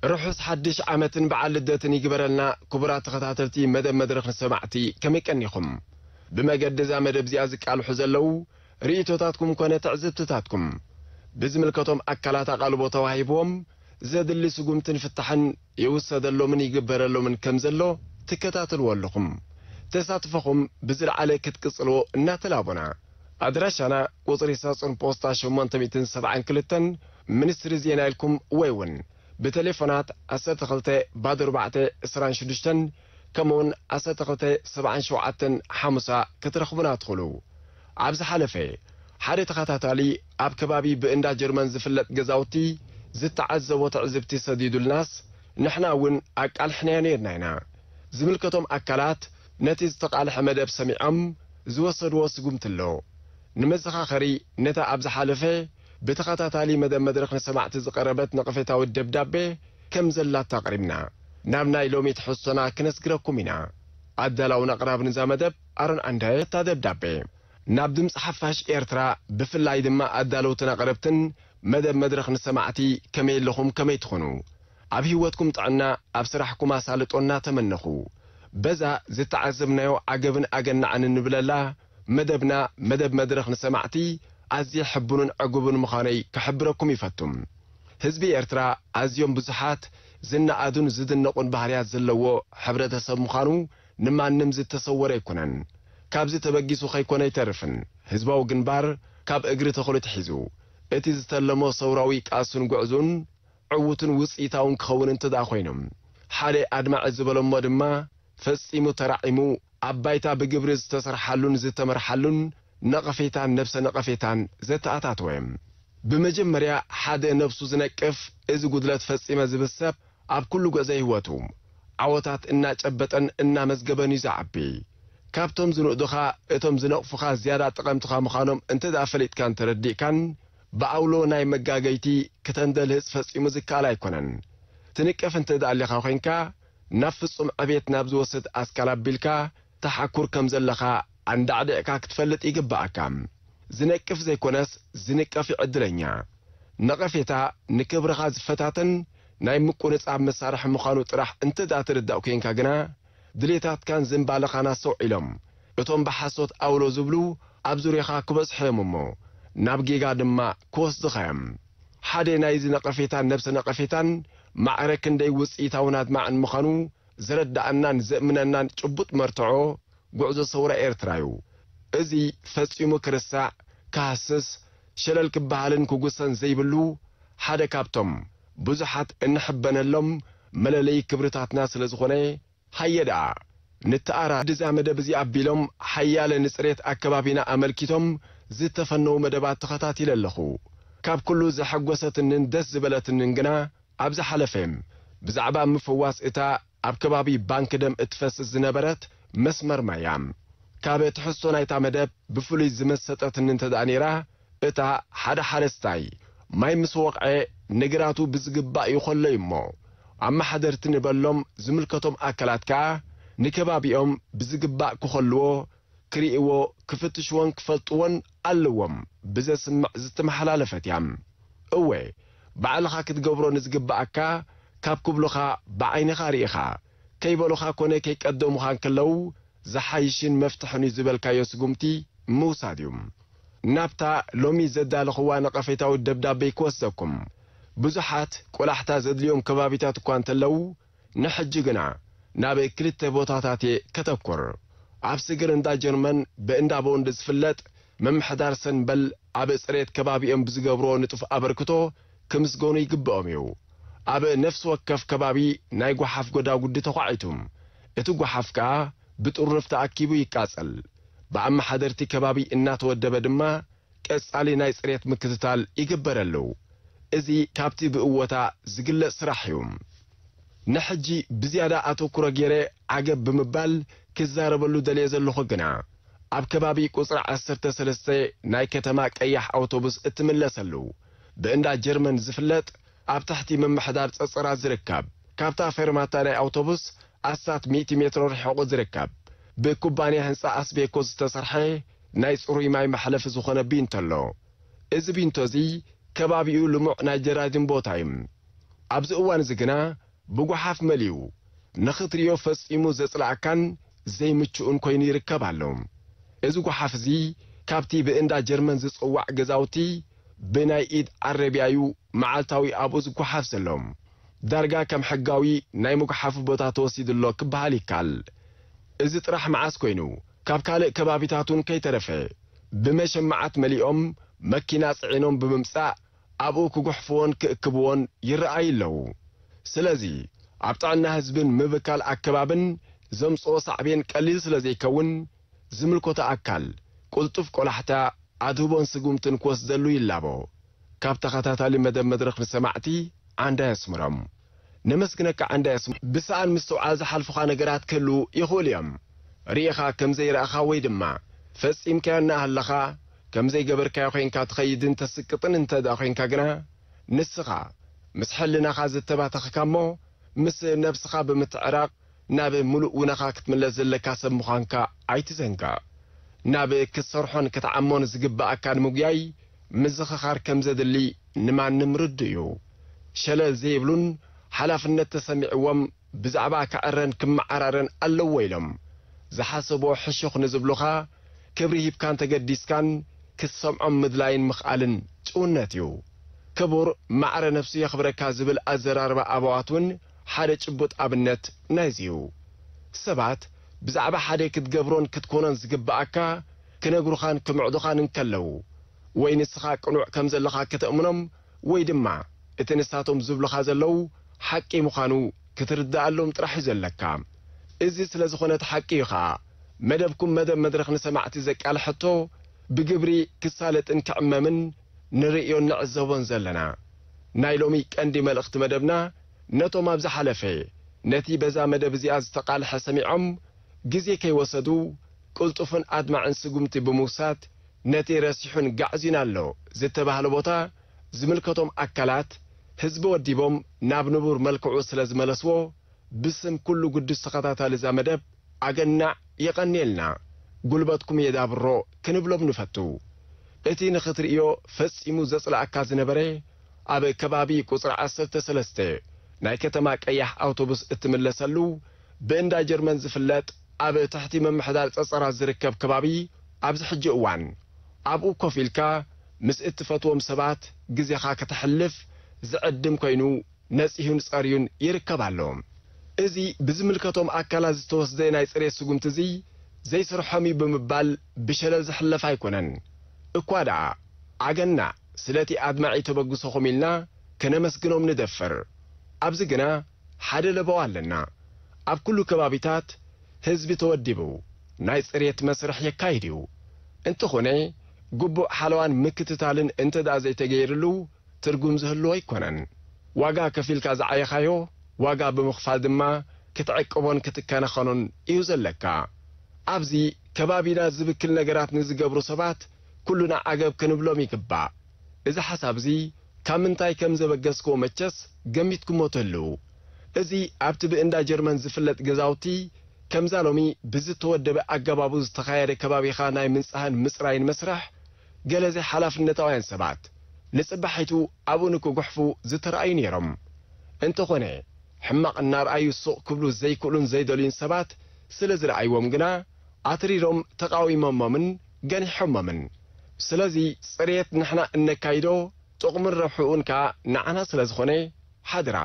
ርሑስ ሓድሽ ዓመትን በዓል ልደትን ይግበረልና። ክቡራት ተኸታተልቲ መደብ መድረኽ ንሰማዕቲ፣ ከመይ ቀኒኹም? ብመገዲ እዛ መደብ እዚኣ ዝቃልሑ ዘለዉ ርእይቶታትኩም ኮነ ትዕዝብትታትኩም ብዝምልከቶም ኣካላት ኣቓልቦ ተዋሂብዎም፣ ዘድሊ ስጉምትን ፍታሕን ይውሰደሎምን ይግበረሎምን ከም ዘሎ ትከታተልዎ ኣለኹም። ተሳትፎኹም ብዝለዓለ ክትቅጽልዎ እናተላቦና፣ ኣድራሻና ቁጽሪ ሳጹን ፖስታ ሸሞንተ ሚእትን ሰብዓን ክልተን፣ ሚኒስትሪ ዜና ኢልኩም ወይ እውን ብቴሌፎናት ዓሰርተ ክልተ ባዶ ኣርባዕተ ዕስራን ሽዱሽተን፣ ከምኡውን ዓሰርተ ክልተ ሰብዓን ሸውዓተን ሓሙሳ ክትረኽቡና ትኽእሉ። ኣብ ዝሓለፈ፣ ሓደ ተኸታታሊ ኣብ ከባቢ ብእንዳ ጀርመን ዝፍለጥ ገዛውቲ ዝተዓዘቦ ትዕዝብቲ ሰዲዱልናስ፣ ንሕና እውን ኣቃልሕናዮ ነይርና ኢና። ዝምልከቶም ኣካላት ነቲ ዝተቓልሐ መደብ ሰሚዖም ዝወሰድዎ ስጉምቲ ኣሎ። ንመዘኻኸሪ፣ ነታ ኣብ ዝሓለፈ ብተኸታታሊ መደብ መድረኽ ንሰማዕቲ ዝቐረበት ነቐፌታዊት ደብዳቤ ከም ዘላታ ኣቕሪብና፣ ናብ ናይ ሎሚ ትሕዝቶና ክነስግረኩም ኢና። ኣዳላውን ኣቕራብን እዛ መደብ ኣሮን ዓንዳየ። እታ ደብዳቤ ናብ ድምፂ ሓፋሽ ኤርትራ፣ ብፍላይ ድማ ኣዳለውትን ኣቕረብትን መደብ መድረኽ ንሰማዕቲ፣ ከመይ ኣለኹም? ከመይ ትኾኑ? ኣብ ህይወትኩም ጥዕና፣ ኣብ ስራሕኩም ኣሳልጦ እናተመነኹ፣ በዛ ዝተዓዘብናዮ ዓገብን ኣገናዕን እንብለላ መደብና፣ መደብ መድረኽ ንሰማዕቲ፣ ኣዝየ ሕቡንን ዕጉብን ምዃነይ ክሕብረኩም ይፈቱ። ህዝቢ ኤርትራ ኣዝዮም ብዙሓት ዝነኣዱን ዝድነቑን ባህርያት ዘለዎ ሕብረተሰብ ምዃኑ ንማንም ዝተሰወረ ኣይኮነን። ካብዚ ተበጊሱ ከይኮነ ኣይተርፍን። ህዝባዊ ግንባር ካብ እግሪ ተኽሉ ትሒዙ፣ እቲ ዝተለሞ ሰውራዊ ቃልሱን ጉዕዙን ዕዉትን ውጽኢታውን ክኸውን እንተ ደኣ ኮይኑ፣ ሓደ ኣድማዒ ዝበሎ እሞ ድማ ፈጺሙ ተራዒሙ፣ ኣብ ባይታ ብግብሪ ዝተሰርሓሉን ዝተመርሓሉን ነቐፌታን ነብሰ ነቐፌታን ዘተኣታተወ። ብመጀመርያ፣ ሓደ ነብሱ ዝነቅፍ፣ እዚ ጉድለት ፈጺመ ዝብል ሰብ፣ ኣብ ኩሉ ጉዕዞ ህይወቱ ዓወታት እናጨበጠን እናመዝገበን እዩ ዝዓቢ። ካብቶም ዝንእዱኻ፣ እቶም ዝነቕፉኻ ዝያዳ ጠቐምትኻ ምዃኖም እንተ ደኣ ፈሊጥካን ተረዲእካን፣ ብኣውሎ ናይ መጋገይቲ ክተንደልህጽ ፈጺሙ ዝከኣል ኣይኮነን። ትንቀፍ እንተ ደኣ ኣሊኻ ኮይንካ፣ ናብ ፍጹም ዕቤት ናብ ዝወስድ ኣስካል ኣቢልካ ተሓኩር ከም ዘለኻ ኣንዳዕዲዕካ ክትፈልጥ ይግብኣካ። ዝነቅፍ ዘይኮነስ ዝንቀፍ እዩ ዕድለኛ። ነቐፌታ ንክብርኻ ዝፈታተን ናይ ምቁንጻብ መሳርሒ ምዃኑ ጥራሕ እንተ ደኣ ትርዳእ ኮይንካ ግና፣ ድሌታትካን ዝንባለኻን ኣስተውዒሎም፣ እቶም ብሓሶት ኣውሎ ዝብሉ ኣብ ዙርያኻ ክበዝሑ እዮም እሞ፣ ናብ ጌጋ ድማ ክወስዱኻ እዮም። ሓደ ናይዚ ነቐፌታን ነብሰ ነቐፌታን ማዕረ ክንደይ ውጽኢታውን ኣድማዕን ምዃኑ ዘረድኣናን ዘእምነናን ጭቡጥ መርትዖ፣ ጉዕዞ ሰውራ ኤርትራ እዩ። እዚ ፈጺሙ ክርሳዕ፣ ክሃስስ፣ ሸለል ክበሃልን ክጉሰን ዘይብሉ፣ ሓደ ካብቶም ብዙሓት እንሕበነሎም መለለዪ ክብርታትና ስለ ዝኾነ፣ ሃየ ደኣ ንተኣራረድ። እዛ መደብ እዚ ኣቢሎም ሓያለ ንጽሬት ኣከባቢና ኣመልኪቶም ዝተፈነዉ መደባት ተኸታቲለ ኣለኹ። ካብ ኩሉ ዘሐጎሰትንን ደስ ዝበለትንን ግና፣ ኣብ ዝሓለፈ ብዛዕባ ምፍዋስ እታ ኣብ ከባቢ ባንክ ደም እትፈስስ ዝነበረት መስመር ማይ እያ። ካብ ትሕዝቶ ናይታ መደብ ብፍሉይ ዝመሰጠትኒ እንተ ደኣ ነይራ፣ እታ ሓደ ሓረስታይ ማይ ምስ ወቕዐ፣ ንግራቱ ብዝግባእ ይኾለዩ እሞ፣ ኣመሓደርቲ ንበሎም ዝምልከቶም ኣካላት ከኣ ንከባቢኦም ብዝግባእ ክኾልዎ፣ ክርእይዎ፣ ክፍትሽዎን ክፈልጥዎን ኣለዎም ብዘስምዕ ዝተመሓላለፈት እያ። እወ፣ ባዕልኻ ክትገብሮ ንዝግብኣካ ካብ ክብሉኻ ብዓይንኻ ርኢኻ፣ ከይበሉኻ ኮነ ከይቀደሙኻ እንከለዉ ዝሓይሽን መፍትሕን እዩ ዝበልካዮ ስጉምቲ ምውሳድ እዩ። ናብታ ሎሚ ዘዳለኽዋ ነቐፌታዊት ደብዳበይ ክወስደኩም። ብዙሓት ቆላሕታ ዘድልዮም ከባቢታት እኳ እንተለዉ፣ ንሕጂ ግና ናብ ክልተ ቦታታት እየ ከተኩር። ኣብ ስግር እንዳ ጀርመን ብእንዳ ቦንድ ዝፍለጥ ምምሕዳር ሰንበል ኣብ ጽሬት ከባቢኦም ብዝገብርዎ ንጡፍ ኣበርክቶ ክምስገኑ ይግብኦም እዩ። ኣብ ነፍሲ ወከፍ ከባቢ ናይ ጓሓፍ ጎዳጉዲ ተዃዒቱ። እቲ ጓሓፍ ከኣ ብጥርኑፍ ተኣኪቡ ይቃጸል። ብኣመሓደርቲ ከባቢ እናተወደበ ድማ ቀጻሊ ናይ ጽሬት ምክትታል ይግበረሉ። እዚ ካብቲ ብእወታ ዝግለጽ ስራሕ እዩ። ንሕጂ ብዝያዳ ኣተኩሮ ገይረ ዓገብ ብምባል ክዛረበሉ ደልየ ዘለኹ ግና፣ ኣብ ከባቢ ቁጽሪ ዓሰርተ ሰለስተ ናይ ከተማ ቀያሕ ኣውቶቡስ እትምለሰሉ፣ ብእንዳ ጀርመን ዝፍለጥ፣ ኣብ ትሕቲ ምምሕዳር ጸጸራ ዝርከብ፣ ካብታ ፌርማታ ናይ ኣውቶቡስ ኣስታት ሚእቲ ሜትሮ ርሒቑ ዝርከብ፣ ብኩባንያ ህንጻ ኣስቤኮ ዝተሰርሐ ናይ ጽሩይ ማይ መሕለፊ ዝኾነ ቢንቶ ኣሎ። እዚ ቢንቶ እዚ ከባቢኡ ልሙዕ ናይ ጀራዲን ቦታ እዩ። ኣብዚ እዋን እዚ ግና ብጓሓፍ መሊኡ ንኽትርእዮ ፈጺሙ ዘጽልኣካን ዘይምችኡን ኮይኑ ይርከብ ኣሎ። እዚ ጓሓፍ እዚ ካብቲ ብእንዳ ጀርመን ዝጽዋዕ ገዛውቲ ብናይ ኢድ ዓረብያ እዩ መዓልታዊ ኣብኡ ዝጓሓፍ ዘሎ። ዳርጋ ከም ሕጋዊ ናይ ምጉሓፊ ቦታ ተወሲዱ ኣሎ ክበሃል ይከኣል። እዚ ጥራሕ መዓስ ኮይኑ፣ ካብ ካልእ ከባቢታት እውን ከይተረፈ ብመሸማዓት መሊኦም መኪና ጽዒኖም ብምምጻእ ኣብኡ ክጉሕፍዎን ክእክብዎን ይረኣዩ ኣለዉ። ስለዚ ኣብ ጥዕና ህዝብን ምብካል ኣከባብን ዘምጽኦ ሳዕቤን ቀሊል ስለ ዘይከውን፣ ዝምልከቶ ኣካል ቅልጡፍ ቆላሕታ ኣድህቦን ስጉምትን ክወስደሉ ይላቦ። ካብ ተኸታታሊ መደብ መድረኽ ንሰማዕቲ ዓንዳ የስምሮም። ነመስግነካ ዓንዳ የስምሮም። ብሰኣን ምስትውዓል ዝሓልፉኻ ነገራት ክህልዉ ይኽእሉ እዮም። ርኢኻ ከም ዘይረኣኻ ወይ ድማ ፈጺምካዮ እናሃለኻ ከም ዘይገበርካዮ ኮይንካ ትኸይድን ተስቅጥን እንተ ደኣ ኮይንካ ግና፣ ንስኻ ምስ ሕልናኻ ዝተባተኽካ እሞ ምስ ነብስኻ ብምትዕራቕ ናብ ምሉእ ውነኻ ክትምለስ ዘለካ ሰብ ምዃንካ ኣይትዘንግዕ። ናብ ክትሰርሖን ክትዓሞን ዝግብኣካ ንምጉያይ ምዝኽኻር ከም ዘድሊ ንማንም ርዱእ እዩ። ሸለል ዘይብሉን ሓላፍነት ተሰሚዕዎም ብዛዕባ ክዕረን ክመዓራረን ኣለዎ ኢሎም ዝሓሰብዎ ሕሹኽ ንዝብሉኻ ክብሪ ሂብካን ተገዲስካን ክትሰምዖም ምድላይን ምኽኣልን ጭውነት እዩ። ክቡር ማዕረ ነፍሱ የኽብረካ ዝብል ኣዘራርባ ኣበዋት እውን ሓደ ጭቡጥ ኣብነት ናይዚ እዩ። ሰባት ብዛዕባ ሓደ ክትገብሮን ክትኮኖን ዝግብኣካ ክነግሩኻን ክምዕዱኻን እንከለዉ፣ ወይ ንስኻ ቅኑዕ ከም ዘለኻ ከተእምኖም፣ ወይ ድማ እቲ ንሳቶም ዝብሉኻ ዘለዉ ሓቂ ምዃኑ ክትርድኣሎም ጥራሕ እዩ ዘለካ። እዚ ስለ ዝኾነ እቲ ሓቂ እዩ ኸኣ፣ መደብኩም መደብ መድረኽ ንሰማዕቲ ዘቃልሐቶ ብግብሪ ክሳለጥን ክዕመምን ንርእዮን ንዕዘቦን ዘለና። ናይ ሎሚ ቀንዲ መልእኽቲ መደብና፣ ነቶም ኣብ ዝሓለፈ ነቲ በዛ መደብ እዚኣ ዝተቓልሐ ሰሚዖም ግዜ ከይወሰዱ ቅልጡፍን ኣድማዕን ስጉምቲ ብምውሳድ፣ ነቲ ረሲሑን ጋዕዚን ኣሎ ዝተባህለ ቦታ ዝምልከቶም ኣካላት ህዝቢ ወዲቦም ናብ ንቡር መልክዑ ስለ ዝመለስዎ፣ ብስም ኩሉ ግዱስ ተኸታታሊ እዛ መደብ ኣገናዕ የቐንየልና፣ ጉልበትኩም የዳብሮ ክንብሎም ንፈቱ። እቲ ንኽትርእዮ ፈጺሙ ዘጽልኣካ ዝነበረ፣ ኣብ ከባቢ ቁጽሪ ዓሰርተ ሰለስተ ናይ ከተማ ቀያሕ ኣውቶቡስ እትምለሰሉ፣ ብእንዳ ጀርመን ዝፍለጥ፣ ኣብ ትሕቲ ምምሕዳር ጸጸራት ዝርከብ ከባቢ፣ ኣብዚ ሕጂ እዋን ኣብኡ ኮፍ ኢልካ ምስ እትፈትዎም ሰባት ግዜኻ ከተሕልፍ ዝዕድም ኮይኑ ነጺሁን ጸርዩን ይርከብ ኣሎ። እዚ ብዝምልከቶም ኣካላት ዝተወስደ ናይ ጽሬት ስጉምቲ እዚ ዘይስርሖም እዩ ብምባል ብሸለል ዝሕለፍ ኣይኮነን። እኳ ደኣ ኣገና ስለቲ ኣድማዒ ተበግሶኹም ኢልና ከነመስግኖም ንደፍር። ኣብዚ ግና ሓደ ለበዋ ኣለና። ኣብ ኩሉ ከባቢታት ህዝቢ ተወዲቡ ናይ ጽሬት መስርሕ የካይድ እዩ። እንተኾነ ግቡእ ሓለዋን ምክትታልን እንተ ደኣ ዘይተገይርሉ ትርጉም ዝህልዎ ኣይኮነን። ዋጋ ከፊልካ ዝዓየኻዮ ዋጋ ብምኽፋል ድማ ክትዕቅቦን ክትከናኸኖን እዩ ዘለካ። ኣብዚ ከባቢና ዝብክል ነገራት ንዝገብሩ ሰባት ኩሉና ዓገብ ክንብሎም ይግባእ። እዚ ሓሳብ እዚ ካብ ምንታይ ከም ዘበገስክዎ መቸስ ገሚትኩሞ ትህልዉ። እዚ ኣብቲ ብእንዳ ጀርመን ዝፍለጥ ገዛውቲ ከምዛ ሎሚ ብዝተወደበ ኣገባቡ ዝተኻየደ ከባቢኻ ናይ ምንጻህን ምጽራይን መስርሕ ገለ ዘይሓላፍነታውያን ሰባት ንጽባሒቱ ኣብኡ ንክጉሕፉ ዝተረኣዩ ነይሮም። እንተኾነ ሕማቕ እናረኣዩ ሱቕ ክብሉ ዘይክእሉን ዘይደልዩን ሰባት ስለ ዝረኣይዎም ግና ኣትሪሮም ተቓዊሞሞምን ገኒሖሞምን። ስለዚ ጽሬት ንሕና እነካይዶ ጥቕሙን ረብሕኡን ከኣ ንዓና ስለ ዝኾነ ሓደራ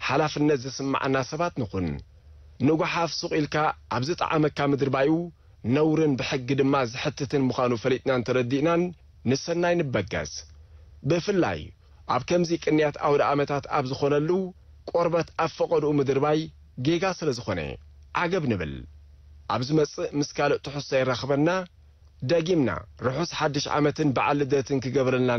ሓላፍነት ዝስምዓና ሰባት ንኹን። ንጓሓፍ ሱቕ ኢልካ ኣብ ዝጠዓመካ ምድርባዩ ነውርን ብሕጊ ድማ ዘሕትትን ምዃኑ ፈሊጥናን ተረዲእናን ንሰናይ ንበገስ። ብፍላይ ኣብ ከምዚ ቅንያት ኣውደ ኣመታት ኣብ ዝኾነሉ ቆርበት ኣብ ፈቐድኡ ምድርባይ ጌጋ ስለ ዝኾነ ዓገብ ንብል። ኣብ ዝመጽእ ምስ ካልእ ትሕዝቶ የራኽበና። ደጊምና ርሑስ ሓድሽ ዓመትን በዓል ልደትን ክገብረልና